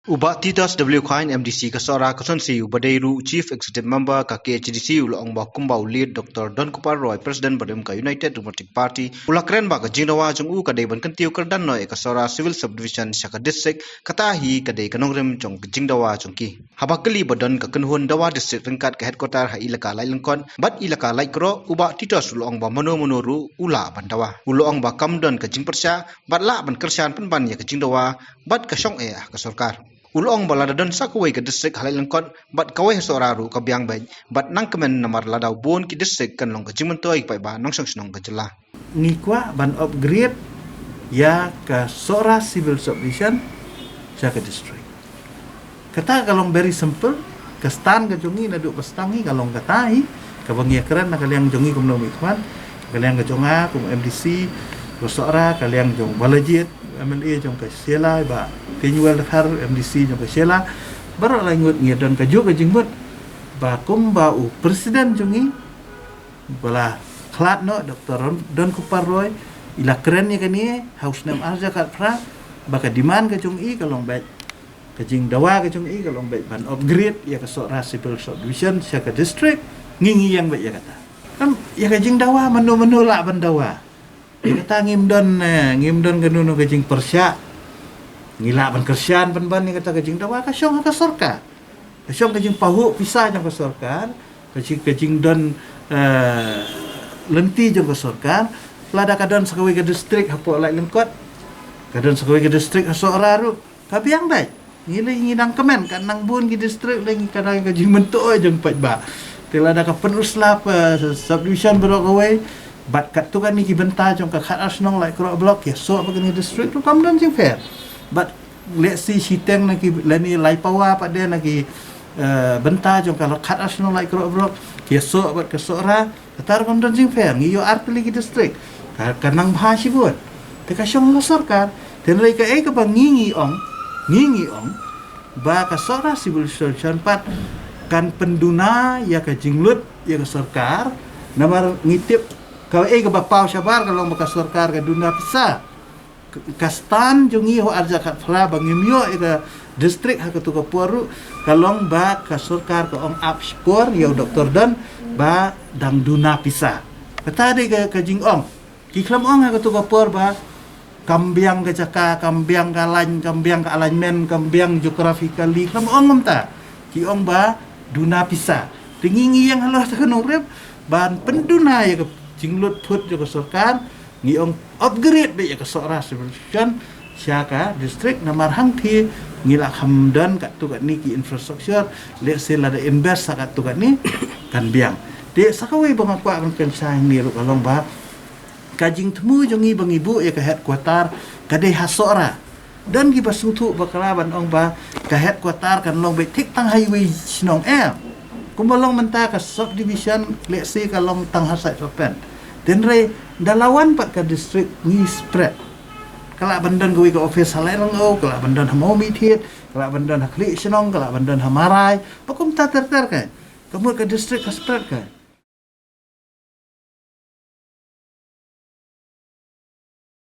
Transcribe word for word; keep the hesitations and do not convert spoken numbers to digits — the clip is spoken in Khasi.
U Bah Titus W Chyne, M D C ka Sohra constituency, uba dei ruh Chief Executive Member ka K H A D C, u la ong ba kumba u Late Doctor Donkupar Roy, President barim ka United Democratic Party, u la kren ba ka jingdawa jong u ka dei ban kyntiew kyrdan noh ïa ka Sohra Civil Subdivision sha ka district, kata hi ka dei ka nongrim jong ka jingdawa jong ki. Haba kylli ba don ka kynhun dawa district ryngkat ka headquarter ha Elaka Laitlangkot bad Elaka Laitkroh, u Bah Titus u la ong ba mano mano ruh u lah ban dawa. U la ong ba kam don ka jingpyrshah bad lah ban kyrshan pynban ïa ka jingdawa bad ka shong eh ha ka sorkar. U la ong ba lada don sa kawei ka district ha Laitlangkot bad kawei ha Sohra ruh ka biang beit bad nang kmen, namar lada bun ki district kan long ka jingmyntoi ïa ki paidbah nongshong shnong ka jylla. Ngi kwah ban upgrade ïa ka Sohra Civil Subdivision sha ka district. Kata ka long very simple. Ka stand ka jong ngi naduh ba sdang hi ka long kata hi, kaba ngi ïakren na ka liang jong ngi kum u nongmihkhmat, ka liang ka jong nga kum M D C ka Sohra, ka liang jong Bah Lajit, M L A jong ka Shella, Bah Tienuel Dkhar, M D C jong ka Shella. Baroh lai ngut ngi don kajuh ka jingmut ba kumba u President jong ngi ba la khlad noh, Doctor Ron-, Donkupar Roy, i la kren ïa kane ha u snem arhajar khatphra, ba ka demand ka jong i ka long beit, ka jingdawa ka jong i ka long beit ban upgrade ïa ka Sohra Civil Subdivision sha ka district. Ngi, ngi ïeng beit ïa kata. Kan ïa ka jingdawa, mano mano lah ban dawa. Ïa kata ngim don, eh, ngim don kano kano ka jingpyrshah. Ngi lah ban kyrshan pynban ïa kata ka jingdawa, ka shong ha ka sorkar. Ka shong ka jingpahuh pisa jong ka sorkar, ka jing, ka jingdon, eh, lynti jong ka sorkar. Lada ka don sa kawei ka district hapoh Laitlangkot, ka don sa kawei ka district ha Sohra ruh, ka biang beit. Ngi lei ngi nang kmen, ka nang bun ki district lei ngi ka nang ka jingmyntoi jong paidbah. Te lada ka pynurslap, eh, subdivision baroh kawei bad katto katne ki bynta jong ka Khatar Shnong Laitkroh Block, ïasoh bad kane ka district ruh kam don jingpher. Bad lehse shiteng na ki lane lai pawa pat de na ki, eh, bynta jong ka Khatar Shnong Laitkroh Block, ki ïasoh bad ka Sohra, kata ruh kam don jingpher, ngi ïoh artylli ki district. Ka, ka nang bha shibun. Te ka shong ha sorkar. Te hynrei kaei kaba ngi ngi ong, ngi ngi ong ba ka Sohra Civil Subdivision pat kan pynduna ïa ka jinglut ïa ka sorkar. Namar ngi tip kaei kaba paw shabar ka long ba ka sorkar ka duna pisa. Ka stand jong ngi ha u arhajar khatphra ba ngim ïoh ïa ka district ha katu ka por ruh, ka long ba ka sorkar ka ong ap shipor ïa u Doctor Don ba dang duna pisa. Kata dei ka, ka jingong. Ki khlem ong ha katu ka por ba kam biang ka jaka, kam biang ka line, kam biang ka alignment, kam biang geographically, khlem ong kumta. Ki ong ba duna pisa. Te ngi ngi ïeng halor kata ka nongrim ban pynduna ïa ka jinglut phut jong ka sorkar, ngi ong upgrade beit ïa ka Sohra Civil Subdivision sha ka district, namar hangtei ngi la kham don katto katne ki infrastructure, lehse lada invest sa katto katne kan biang. Te sa kawei ba nga kwah ban kren shai hangne ruh ka long ba ka jingthmu jong ngi ba ngi buh ïa ka headquarter ka dei ha Sohra. Don kiba sngewthuh bakla ban ong ba ka headquarter kan long beit thik tang ha iwei i shnong, em. Kumba long mynta ka subdivision, lehse ka long tang ha Saitsohpen. Te hynrei da la wan pat ka district ngi spread. Ka lah ban don kawei ka office ha Lairang'ew, ka lah ban don ha Mawmynthiat, ka lah ban don ha Khliehshnong, ka lah ban don ha Marai. Ba kumta ter ter kein. Ka mut ka district ka spread kein.